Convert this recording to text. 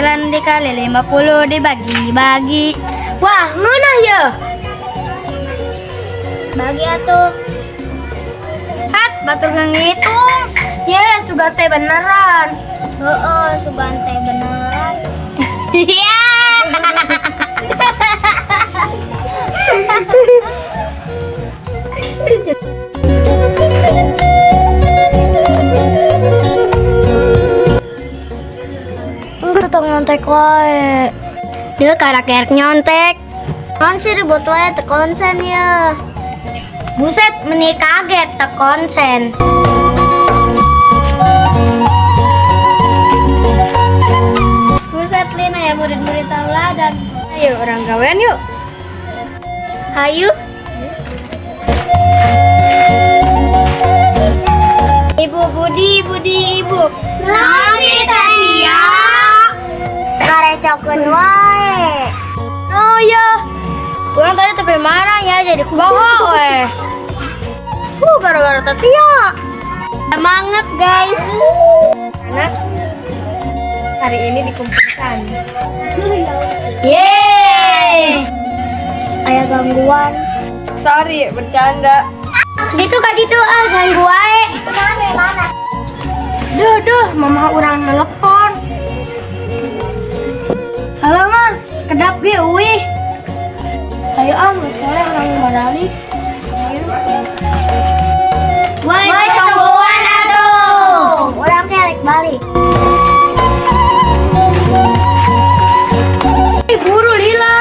9 dikali 50 dibagi-bagi. Wah, ngeunah ya. Bagi atuh. Hat, batur ngitung. Ya, sugan teh beneran. Heeh, sugan teh beneran. Iya. Enggak tong nyontek wae. Dia karakter nyontek. Kon sih ribut wae teu konsen ya. Buset, meni kaget teu konsen. Buset, Lina ya murid-murid tauladan. Ayo orang gawean yuk. Hayu. Ibu Budi, Budi Ibu. Naon sih teh ya? Karecokeun wae. Oh ya. Kurang tadi tapi marah ya jadi kubawa weh. Gara-gara Tatia. Semangat, guys. Anak hari ini dikumpulkan. Yeay. Aya gangguan. Sorry, bercanda. Gitu kak gitu ah ganggu wae. Duh duh, mama urang nelpon. Halo mah, kedap ge uih. Ayo ah, misalnya urang baralik. Woi, tungguan atuh. Urang kerek balik. Buru lila.